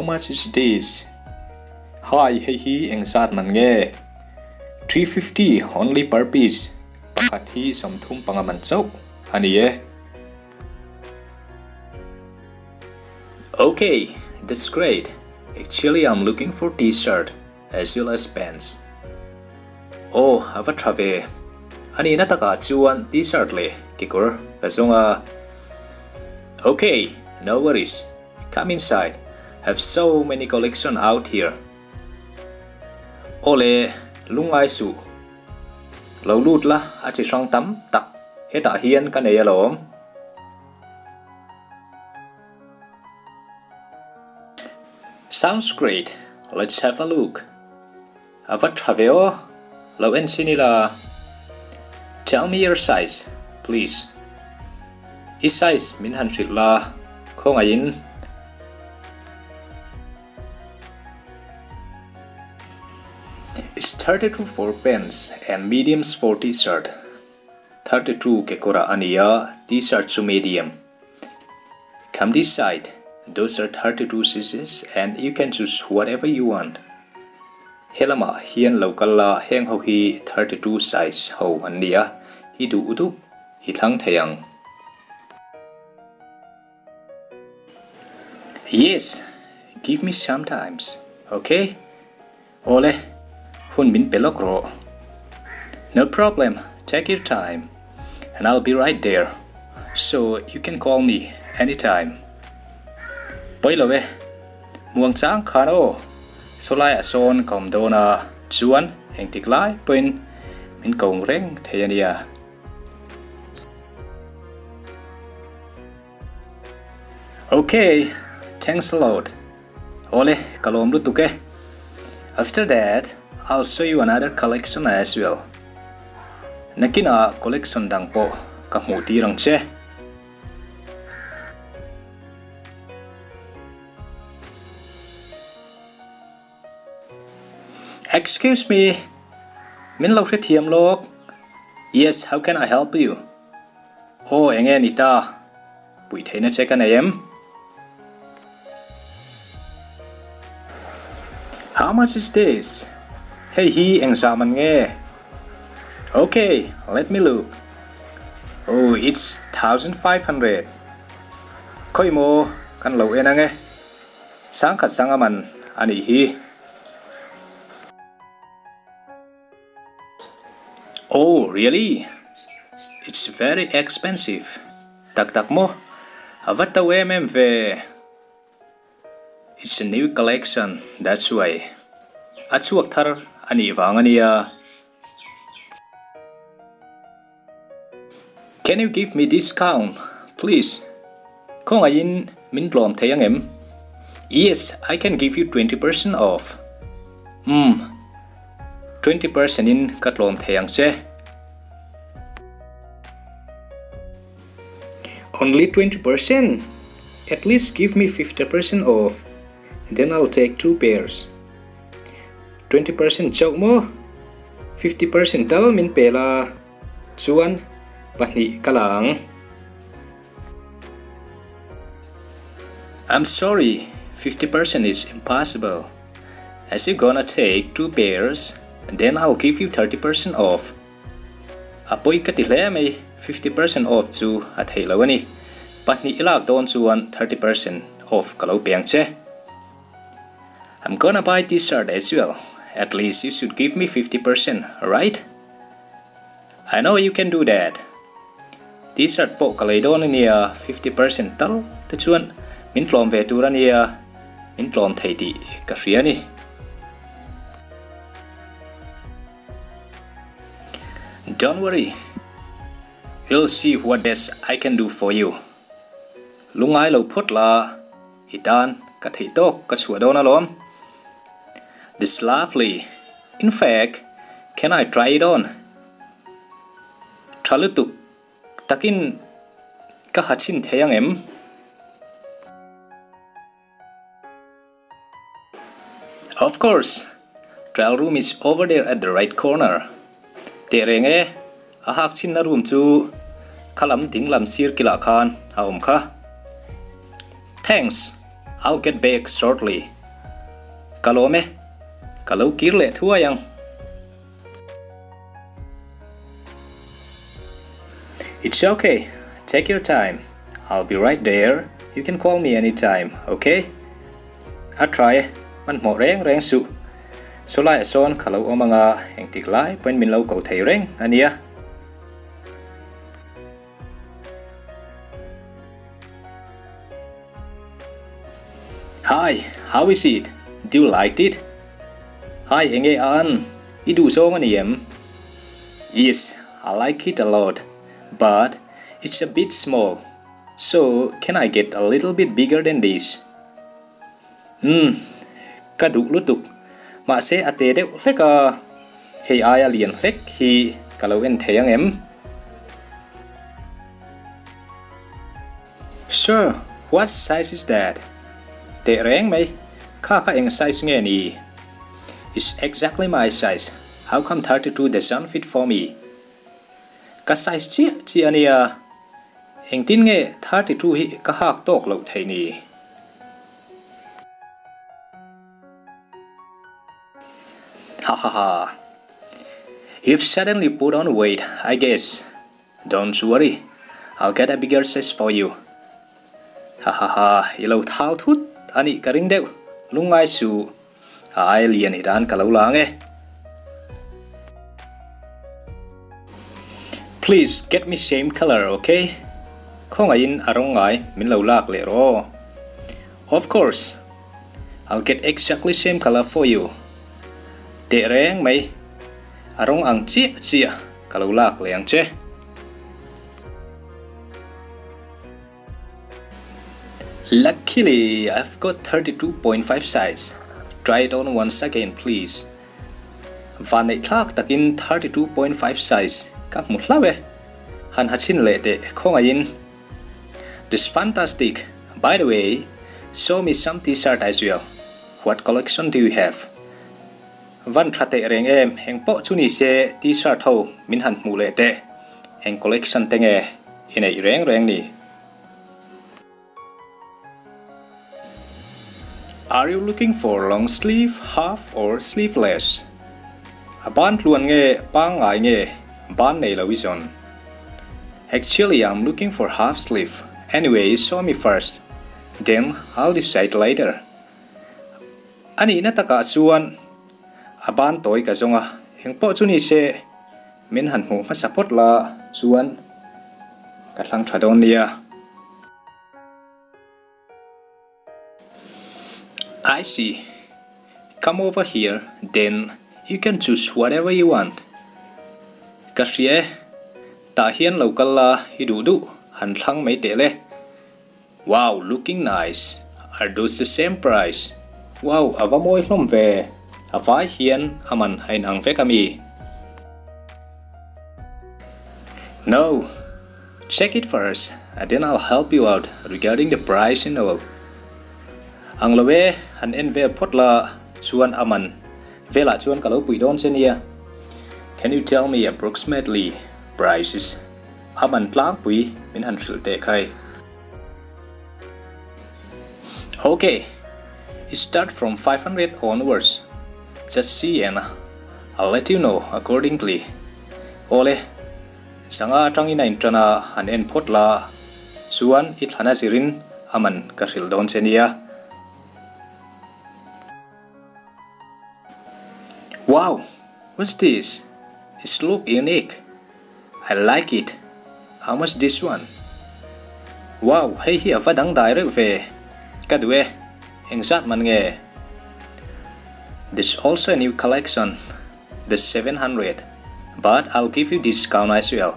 much is this? Hi, hei hi engzat man nge? 350 only per piece. Pakhat hi 35 man chauh a ni e. Okay, that's great. Actually, I'm looking for t-shirt as well as pants. Aw, a va tha ve. A nihna takah chuan t-shirt leh kekawr ka zawng a. Okay, no worries. Come inside. Have so many collection out here. Aw le, lungngai suh. Lo lut la, a chi hrang tam tak hetah hian ka nei alawm. Sounds great, let's have a look. A va tha ve aw, lo en chhin ila. Tell me your size, please. I size min han hrilh la, khawngaihin. It's 32 for pants and mediums for t-shirt. 32 kekawrah a ni a, t-shirt chu medium. Come this side, those are 32 sizes and you can choose whatever you want. He lamah hian lo kal la, heng ho hi 32 size ho an ni a, i duh duh i thlang thei ang. Yes, give me some times, okay? Awle, hun min pe lawk rawh. No problem, take your time and I'll be right there so you can call me anytime. Pawi lo e, muang chang khan aw, saw laiah sawn ka awm dawn a, chuan engtik lai pawhin min ko reng thei a nia. Ok, thanks a lot. Awle, ka lawm lutuk e. After that, I'll show you another collection as well. Nakinah collection dang pawh ka hmuh tir ang che. Excuse me, min lo hrethiam lawk. Yes, how can I help you? Aw, enge ni ta? Puih theihna che ka nei em? How much is this? Hei hi engzah man nge? Okay, let me look. Oh, it's 1500. Khawi maw kan lo en ange? Sangkhat sanga man a nih hi. Oh, really? It's very expensive. Tak tak maw? A va to em em ve. It's a new collection, that's why. A chhuak thar a nih vang a nia. Can you give me discount, please? Khawngaihin min tlawm thei ang em? Yes, I can give you 20% off. Umm, 20% in ka tlawm thei ang che. Only 20%? At least give me 50% off, then I'll take two pairs. 20% chauh maw? 50% tal min pe la chuan pahnih ka la ang. I'm sorry, 50% is impossible. As you gonna take two pairs, then I'll give you 30% off. A pawi ka ti hle mai, 50% off chu a theih lo a ni. Pahnih i lak dawn chuan 30% off ka lo pe ang che. I'm gonna buy t-shirt as well, at least you should give me 50%, right? I know you can do that. T-shirt pawh ka lei dawn a nia, 50% tal te chuan min tlawm ve tur a nia, min tlawm thei tih ka hria a ni. Don't worry, you'll see what best I can do for you. Lungngai lo phawt la. I tan ka theih tawk ka chhuah dawn alawm. This lovely. In fact, can I try it on? Tha lutuk takin ka ha chhin thei ang em? Of course! Trial room is over there at the right corner. Teh reng e, a hak chhinna room chu kha lam ding lam sir kilah khan a awm kha. Thanks! I'll get back shortly. Ka lawm e, ka lo kir leh thuai ang. It's okay, take your time, I'll be right there, you can call me anytime, okay? A tha e, hmanhmawh reng reng suh. Sawlaiah sawn ka lo awm anga engtik lai pawhin min lo ko thei reng a nia. Hi, how is it? Do you like it? Hi, enge a an? I duh zawng a ni em? Yes, I like it a lot, but it's a bit small, so can I get a little bit bigger than this? Umm, ka duh lutuk. Mahse a te deuh hlek a, hei aia lian hlek hi ka lo en thei ang em? Sir, what size is that? Teh reng mai, kha kha eng size nge ni? It's exactly my size, how come 32 doesn't fit for me? Ka size chiah chiah a nia, engtin nge 32 hi ka hak tawk loh theih ni? Ha ha ha. You've suddenly put on weight, I guess. Don't worry, I'll get a bigger size for you. Ha ha ha, i lo thau thut a nih ka ring deuh, lungngai suh. A ai lian i dan ka lo la ang e. Please get me same colour ok? Khawngaihin a rawng ngai min lo lak leh rawh aw. Of course, I'll get exactly same colour for you. Teh reng mai, a rawng ang chiah chiah ka lo lak leh ang che. Luckily, I've got 32.5 size. Try it on once again, please. Vanneih thlak takin 32.5 size ka hmu hlauh e. Han ha chhin leh teh khawngaihin. This fantastic. By the way, show me some t-shirt as well. What collection do you have? Van tha teh reng em, eng pawh chu ni se t-shirt ho min han hmuh leh teh. Eng collection te nge i neih reng reng ni? Are you looking for long sleeve, half or sleeveless? A ban tluan nge pangngai nge ban nei lo i zawn? Actually I'm looking for half sleeve, anyway show me first, then I'll decide later. A nihna takah chuan a ban tawi ka zawng a, eng pawh chu ni se min han hmuh hmasa phawt la chuan ka thlang tha dawn nia. I see. Come over here, then you can choose whatever you want. Ka hria e, tah hian lo kal la i duh duh han thlang mai teh le. Wow looking nice, are those the same price? Wow a va mawi hlawm ve, a vai hian a man a inang vek a mi? No, check it first and then I'll help you out regarding the price and all. Ang lo e, han en vel phawt la chuan a man velah chuan ka lo puih dawn che nia. Can you tell me approximately prices? A man tlangpui min han hrilh teh khai. Ok, it start from 500 onwards, just see and I'll let you know accordingly. Awle, sanga atangin a intan a han en phawt la, chuan i thlana zirin a man ka hrilh dawn che nia. Wow, what's this? It's look unique. I like it. How much this one? Wow, hei hi a va dangdai reuh ve. Ka duh e. Engzat man nge? This also a new collection. The 700. But I'll give you discount as well.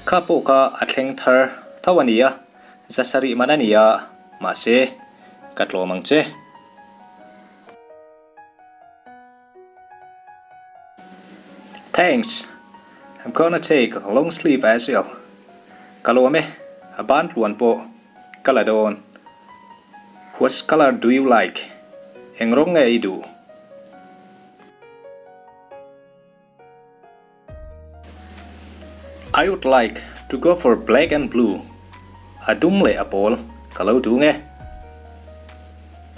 Kha pawh kha a thleng thar tho a nia. Za sarih man a nia. Mahse, ka tlawm ang che. Thanks! I'm gonna take a long sleeve as well. Ka lawm e, a ban tluan pawh ka la dawn. What colour do you like? Eng rawng nge i duh? I would like to go for black and blue. A dum leh a pawl ka lo duh nge.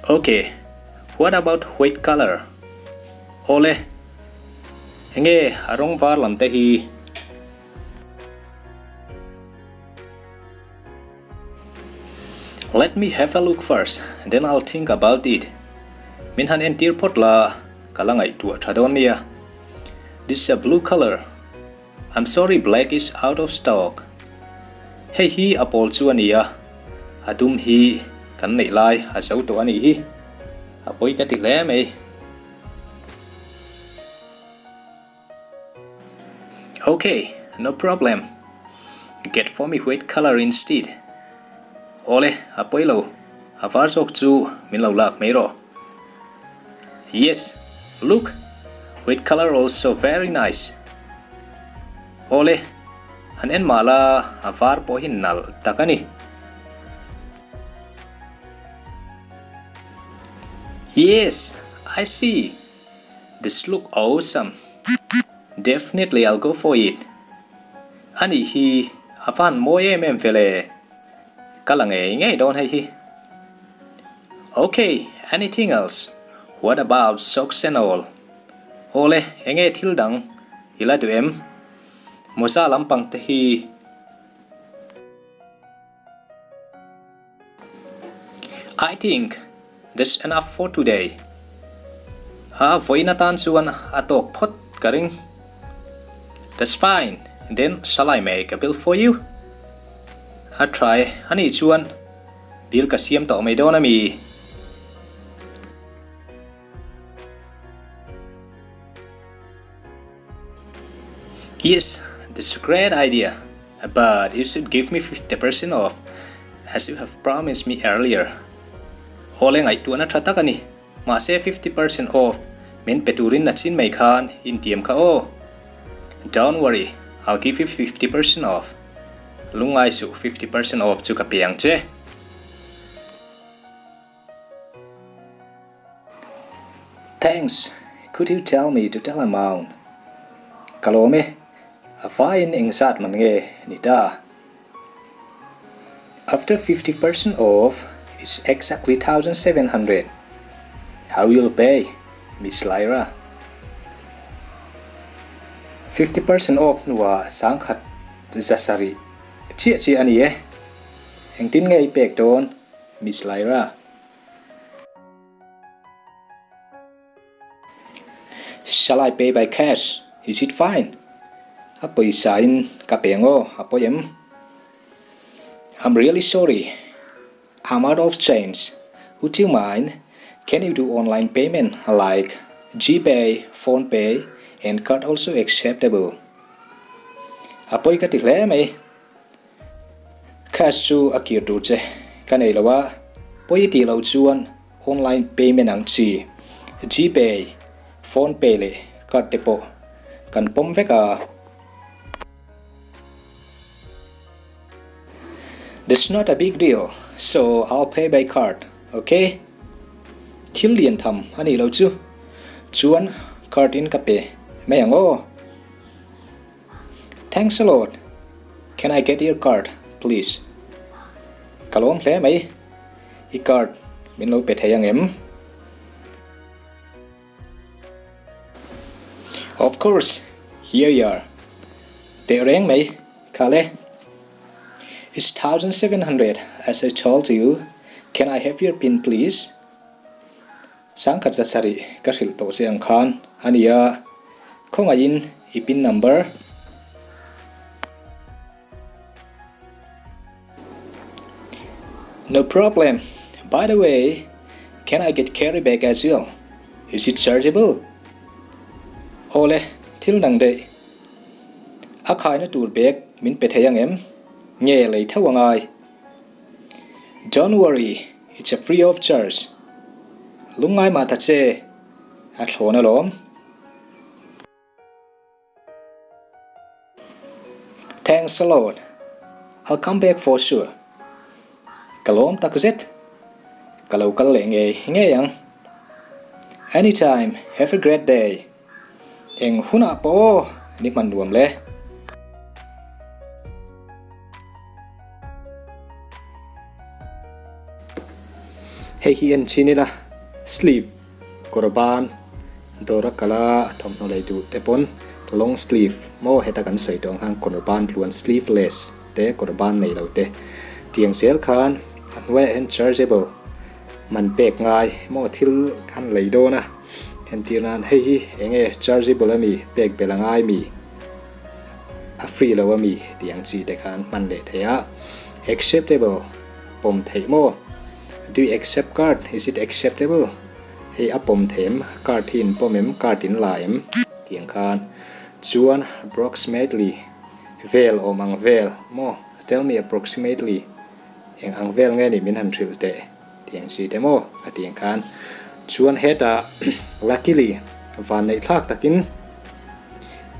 Ok, what about white colour? Awle, enge a rawng var lam te hi? Let me have a look first, then I'll think about it. Min han entir phawt la, ka la ngaihtuah tha dawn nia. This is a blue colour. I'm sorry black is out of stock. Hei hi a pawl chu a ni a, a dum hi kan neih lai a zo tawh a nih hi. A pawi ka ti hle mai. Ok, no problem. Get for me white color instead. Awle, a pawi lo. A var zawk chu min lo lak mai rawh. Yes, look, white color also very nice. Awle, han en mah la a var pawh hi nalh tak a ni. Yes, I see. This look awesome. Definitely I'll go for it. Ani hi a van mawi em em vele. Ka la ngei ngei dawn hei hi. Ok, anything else? What about socks and all? Awle, enge thil dang i la duh em? Mawza lampang te hi. I think that's enough for today. A vawiin atan chuan a tawk phawt ka ring. That's fine, then shall I make a bill for you? A tha e, anih chuan bill ka siam tawh mai dawn ami? Yes, that's a great idea, but you should give me 50% off as you have promised me earlier. Awle ngaihtuahna tha tak a ni, mahse 50% off min pe turin na chin mai khan intiam kha aw. Don't worry, I'll give you 50% off. Lungngai suh 50% off chu ka pe ang che. Thanks, could you tell me total amount? Ka lawm e, a faiin engzat man nge ni ta? After 50% off, it's exactly 1700. How you'll pay, Miss Lyra? 50% off hnuah sangkhat zasarih chiah chiah a ni e. Engtin nge i pek dawn? Miss Lyra. Shall I pay by cash? Is it fine? A pawisa in ka pe ang aw, a pawi em? I'm really sorry. I'm out of change. Would you mind? Can you do online payment like GPay, PhonePe and card also acceptable? A pawi ka ti hle mai. Cash chu a kir tur che ka nei lo a, pawi tih loh chuan online payment ang chi Gpay, PhonePe leh card te pawh kan pawm vek a. That's not a big deal, so I'll pay by card, ok? Thil lian tham a nih loh chu, chuan card in ka pe mai ang aw. Thanks a lot. Can I get your card, please? Ka lawm hle mai. I card min lo pe thei ang em? Of course, here you are. Teh reng mai, kha le. It's 1700 as I told you. Can I have your pin please? Sangkhat zasarih ka hrilh tawh che ang khan a ni a, khawngaihin i pin number. No problem. By the way, can I get carry bag as well? Is it chargeable? Awle, thil dang daih. A khaina tur bag min pe thei ang em? Nge lei theuh angai? Don't worry, it's a free of charge. Lungngai mah ta che, a thlawn alawm. Thanks a lot. I'll come back for sure. Ka lawm tak zet. Ka lo kal leh ngei ngei ang. Anytime, have a great day. Eng hunah pawh ni hman nuam le. Hei hi en chin ila, sleeve kawr ban dawr a kal a, thawmhnaw lei duh te pawn long sleeve maw heta kan sawi tawh ang khan kawr ban tluan sleeveless te kawr ban nei lo te tiang zel khan a hnuaiah hian chargeable man pek ngai maw thil khan lei dawn a, entir nan hei hi eng nge chargeable ami pek belh a ngai mi a free lo ami tih ang chi te khan hman leh thei a, acceptable. Pawm theih maw? Do you accept card? Is it acceptable? Hei a pawm theih em? Card hi in pawm em? Card in la em? Tih ang khan. Chuan approximately vel awm ang vel maw? Tell me approximately eng ang vel nge nih min han hrilh teh tih ang chi te maw? A tih ang khan. Chuan hetah luckily vanneih thlak takin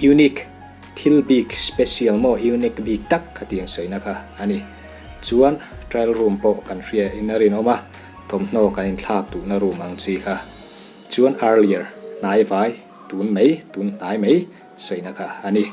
unique Thil bik special maw unique bik tak khatiang sawina kha a ni. Chuan trial room pawh kan hria in a rinawm a, thawmhnaw kan inthlak duhna room ang chi kha. Chuan earlier, hnai vai, tun mai, tun hnai mai sawina kha a ni.